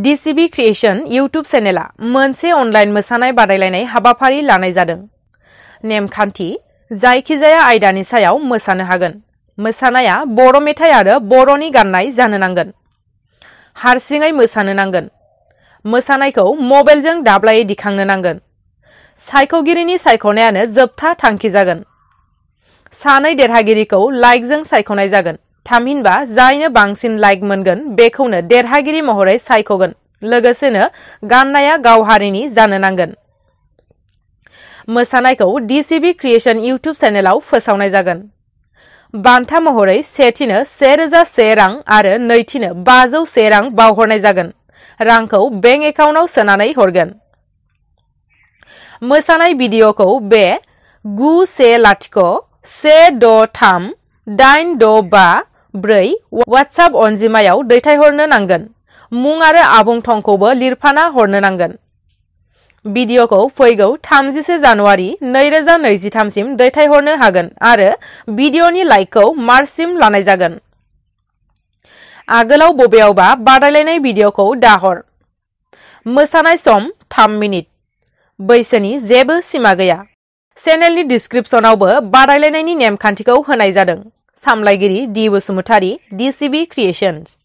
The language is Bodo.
DCB क्रिएशन यूट्यूब चेनेला मोनसे अनलाइन मोसानाय बादायलायनाय हाबाफारि लानाय जादों। नेमखान्थि जायखिजाया आयदानि सायाव मोसानो हागोन। मोसानाया बर' मेथाइ आरो बर'नि गाननाय जानो नांगोन। हारसिङै मोसानो नांगोन। मोसानायखौ मबाइलजों दाब्लायै दिखांनो नांगोन। सायख'गिरिनि सायख'नायानो जोबथा थांखि जागोन। सानै देरहागिरिखौ लाइकजों सायख'नाय जागोन। थामहिनबा जायनो बांसिन लाइक मोनगोन बेखौनो देरहागिरि महरै सायख'गोन। लोगोसेनो गाननाया गाव हारिनि जानो नांगोन। मोसानायखौ DCB क्रिएशन यूट्यूब चेनेलाव फोसावनाय जागोन। बान्था महरै सेथिनो 1001 रां आरो नैथिनो 501 रां बावहरनाय जागोन। रांखौ बेंक एकाउन्टआव सोनानै हरगोन। मोसानाय भिडिअखौ बे 9101638654 WhatsApp अनजिमायाव दैथायहरनो नांगोन। मुं आरो आबुं थंखौबो लिरफाना हरनो नांगोन। भिडिअखौ फैगौ 31 जानुवारि 2023 सिम दैथायहरनो हागोन आरो भिडिअनि लाइकखौ मार्चसिम लानाय जागोन। आगोलाव बबेयावबा बादायलायनाय भिडिअखौ दाहर। मोसानाय सम 3 मिनिट। बैसोनि जेबो सिमा गैया। चेनेलनि डिस्क्रिप्शनावबो बादायलायनायनि नेमखान्थिखौ होनाय जादों। सामलायगिरि डी बसुमतारी, DCB क्रिएशन्स।